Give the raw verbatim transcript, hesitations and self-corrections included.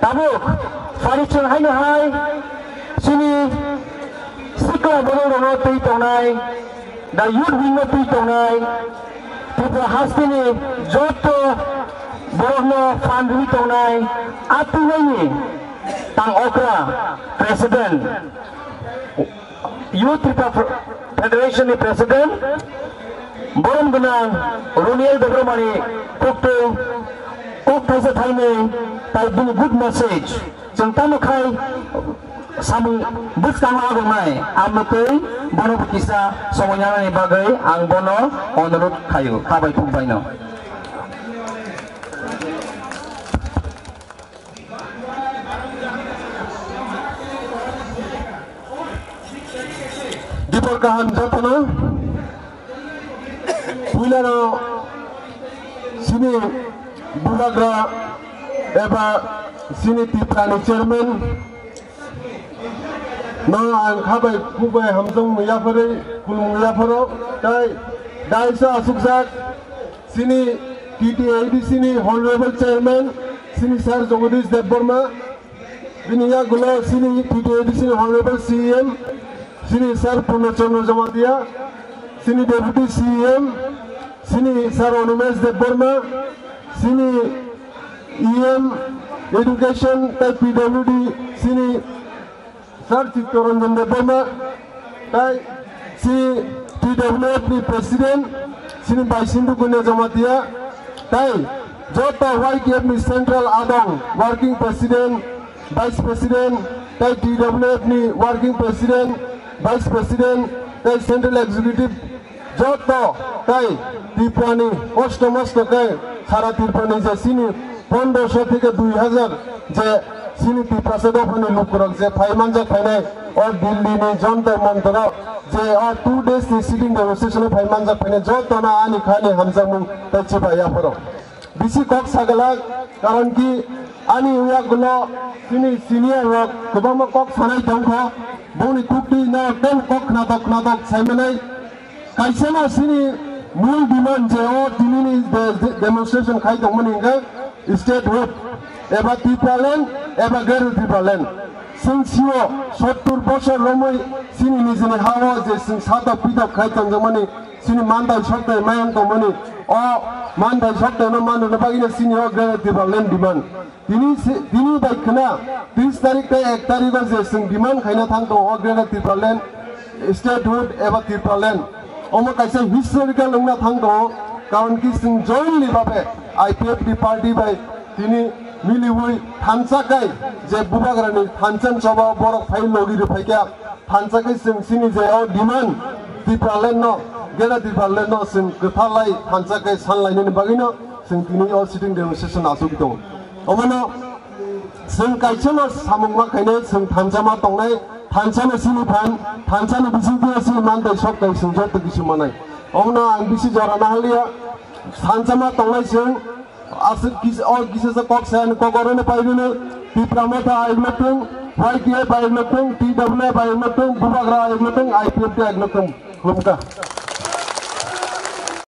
Tabuk, pharising haino hai, chini sikla borok rokno twi tongnai, da youth wing no twi tongnai, Tripura hasteni joto borokno phan rwi tongnai, a twi naini tang okra president, Youth Tripura Federation ni president, borom gwnang Roniel Debbarma ni kokto, kok thaisa thainwi, tai bini good message. Chwng tamo khai samung bwskango agonai, amno twi bono bo kisa somoi nanani bagwi ang bono onurodh khaio. Khabai thukbaino. Dipor kaham jotono puilano chini bubagra eba chini Tiprani chairman no ang khabai khukbai hamjakmung yapharwi khulumung yapharo, tai daiso asukjak chini T T A D C ni honorable chairman chini sir Jagadish Debbarma, bini yagulo chini T T A D C ni honorable C E M chini sir Purno Chandra Jamatia, chini deputy C E M chini sir Animesh Debbarma, chini E M education tai P W D chini Sir Chittaranjan Debbarma, tai si T W F ni president, sini bai Sindhu Gunya Jamatia, tai joto Y T F ni central adong working president, vice president, tai T W F ni working president, vice president, tai central executive, joto tai Tripurani kosto mosto khe sara Tripurani je sini pondroso theke dui hajar je sini Tiprasa dophani lukurok je phai manjak phainai o Delhi ni Jantar Mantar o je o two days ni sitting demonstration o phai manjak phainai jotono ani khani hamjakmung tai chibai yapharo. Bisi kok sagalak, karon ki ani yagulo chini senior rok kwbangma kok sanai tongkha, boni kuktwi no tem kok khnatok khnatok saimanai. Kaisa no chini mul demand je o tinini de-, de-, demonstration khai tongmani hwnkhe statehood eba Tipraland eba Greater Tipraland. Chwng sio sottur bosor romwi chini nijini ha-o je chwng satok pitok khai tongjakmani, chini mandai soktai mayang tongmani, o mandai soktaino manrwna bagwino chini o Greater Tipraland demand. Tini se-, tini bai khna tris tarik tei ek tarikgo je chwng demand khaina thang tongo o Greater Tipraland, statehood eba Tipraland. Omo kaisa historical wngna thang tongo, karon ki chwng jointly babe I P F T party bai tini miliwi thansa kai je bubagrani thansa choba borok phai logi rwphaikha. Thansa khe chwng chini je o demand Tipraland no, Greater Tipraland no chwng kwthalai thansa khe sanlainani bagwino chwng tini o sitting demonstration achugwi tongo. Omono chwng kaisa no samung ma khainai, chwng thansa ma tongnai, thansa no chini phan, thansa ni bisingtwi chini mantai sok tai chwng joto kisu manai. Omono ang bisi jora na haliya, thansa ma tongnai chwng, Aswk kis-, o kisa sa kok sa, kok oro no pai rwno, Tipra Motha ayuk no tong, Y T F ayuk no tong, T W F ayuk no tong, Bubagra ayuk no tong, I P F T ayuk no tong. Khulumkha.